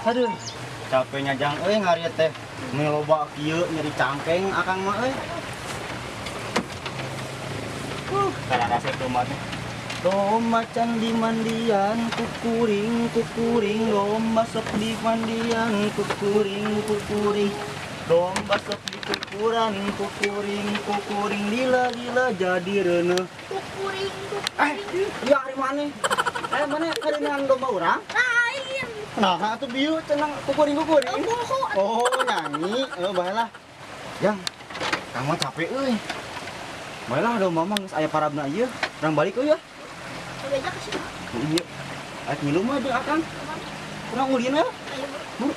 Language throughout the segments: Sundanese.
Aduh, capeknya jang euy ngariet teh. Meni loba kieu nyeri cangkeng akang mah euy. Kana rasa domba teh. Domba can dimandian kukuring kukuring, domba sok dimandian kukuring kukuring. Domba sok dikukuran kukuring kukuring lila-lila jadi reuneuh. Kukuring kukuring. Eh, ieu ari maneh? Eh, maneh kadeuneuhan domba urang? Nah, atuh bieu cenah kukuring-kukuring. Oh, nyanyi. Oh, baelah. Jang, kamu capek euy. Baelah domba mah geus aya parabna ieu. Urang balik euy ya. Bebeja ka sini. Ieu. Aya ngilu mah jeung akang. Urang ulin ya. Ayo. Buru.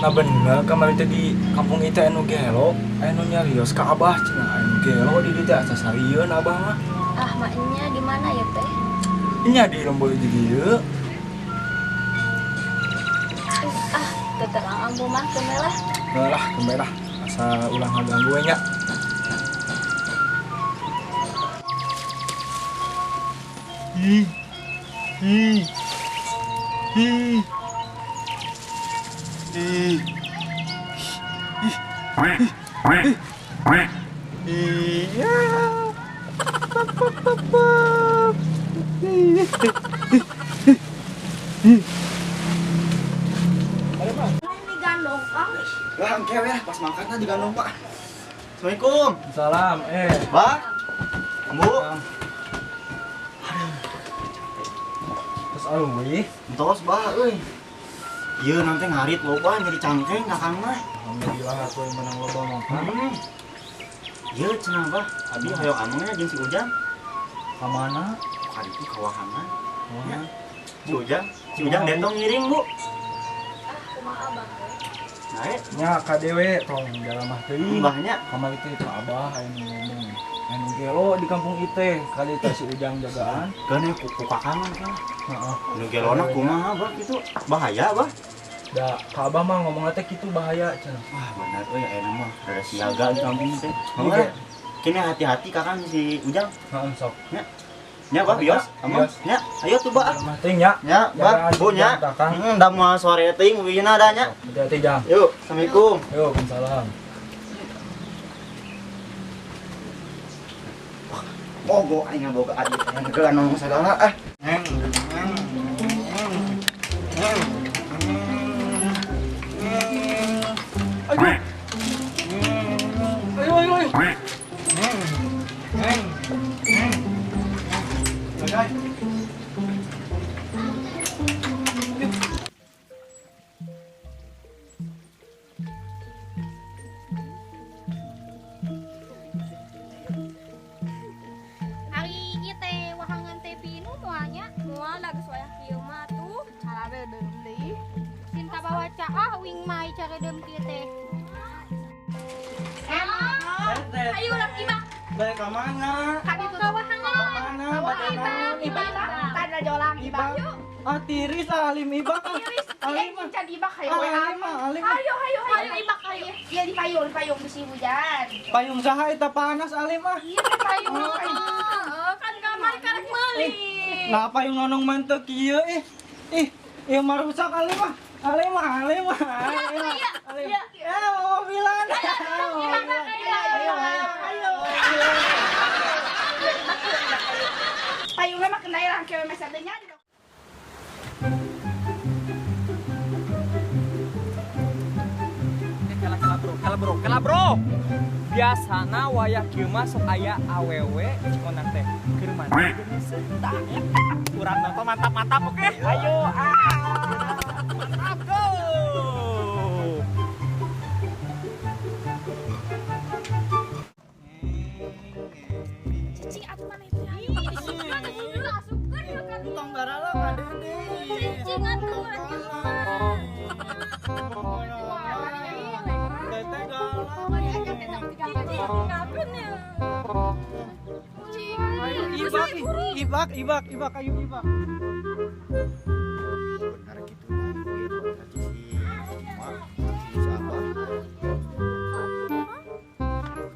Nah bener kemarin teh di kampung itu anu gelo, anu nyarios ka abah cenah anu gelo di dieu teh asa sarieun abah mah. Ah, maknya di mana ya teh? Nya di lembur di dieu. Ah, teu terang ambu mah keun lah. Lah, keun lah. Asa ulah ngaganggu we nya. Ih. Ih. Ih. Ih. Ih. Ih. Iya. Ini gandong kang. Lah engke we pas makan tah digandong, Pak. Assalamualaikum. Salam, Pak. Bu. Aduh. Terus aleuwih. Entos, Bah euy. Ieu nanti ngarit loba nyeri cangkeng kakang mah. Alhamdulillah aku yang menang loba makan. Ieu cenah bah, abi hoyong amengnya jeung si Ujang. Ka mana? Ka ditu ka wahangan. Wahangan. Si Ujang dentong ngiring, Bu. Ah, kumaha abah we? Nae. Nya ka dewe tong jaramah teuing. Mbahnya kamari teh ka abah aya nu ngomong. Anu gelo di kampung ieu kali teh si Ujang jagaan. Keun ku kakang kan. Heeh. Nu gelona kumaha bah kitu? Bahaya bah. Da, ka abah mah ngomongna teh kitu bahaya cenah. Wah, bener euy ayeuna mah rada siaga di kampung teh. Heeh. Kini hati-hati kakang si Ujang. Heeh, sok. Nya. Nya bah bios, amang. Nya, ayo tuh bah. Mah teuing nya. Nya, bah, Bu nya. Heeh, da moal sore teuing wina da nya. Hati-hati Jang. Yuk, Assalamualaikum. Yuk, salam. Bogo aing boga adi geus ngomong sagala ah. Ayo. Ayo, ayo, ayo. Ari ieu teh wahangan teh pinu moalnya, moal lah geus wayah kieu mah tuh. Carabe deum deui. Cinta bawa caah wing mai cara deum kieu teh. Ayo ulang ibak. Balik ke mana? Ka ditu ka wahangan. Mana? Ibak, ibak. Tanda jolang ibak. Ah, tiris alim ibak. Tiris. Alim mah. Can ibak hayo we. Alim. Hayo hayo hayo ibak hayo. Iya di payung bisi hujan. Payung saha eta panas alim ah. Iya payung. Kan kamari karek meuli. Nah payung nonong manteu kieu ih. Ih, ieu mah rusak alim ah. Alim mah, alim mah. Alim. Ya, mobilan. Ayo, ayo. Payungnya mah kena rangke we meser teh nya. Kela bro, kela bro. Biasana wayah kieu mah sok aya awewe cikonan teh keur mandi geuning seutang. Urang nonton mantap-mantap oke? Ayo ah. Mantap go. Cicing atuh mana itu? Asupkeun ka Tong garala kadede. Cicing atuh mah. Teteh galak. Ibak, ibak, ibak, ibak, ayo ibak. Benar gitu mah, gitu si mak, si abah.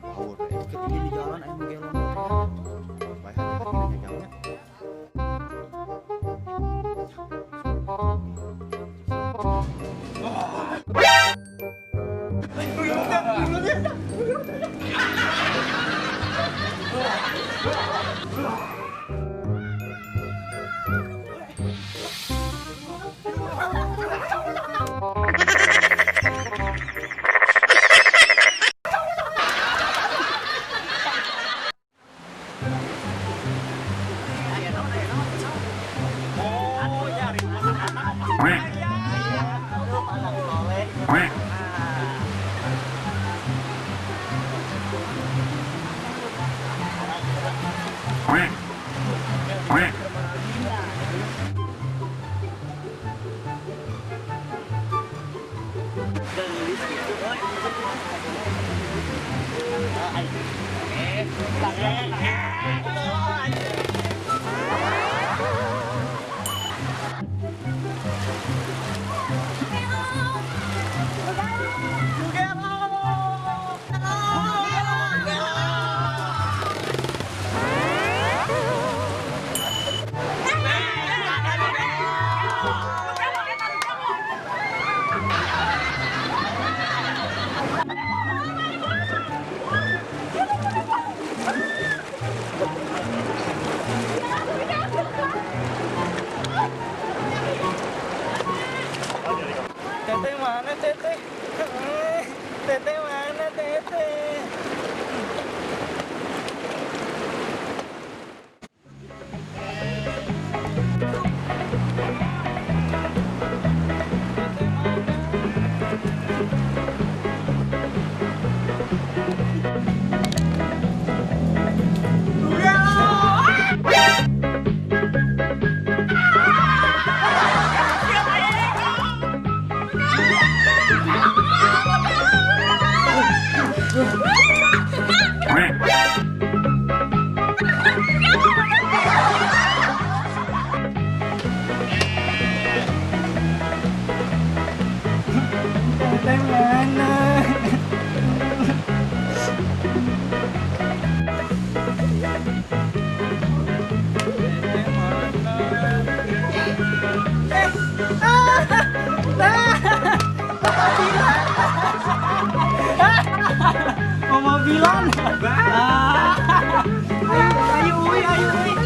Power, ketinggi di jalan, ayo menggelong. Baik hati-hati jangnya. Teteh mana teteh? Teteh mana teteh? Teteh mana? Teteh mana? Teteh mana? Mama bilang. Ayo, ayo, ayo.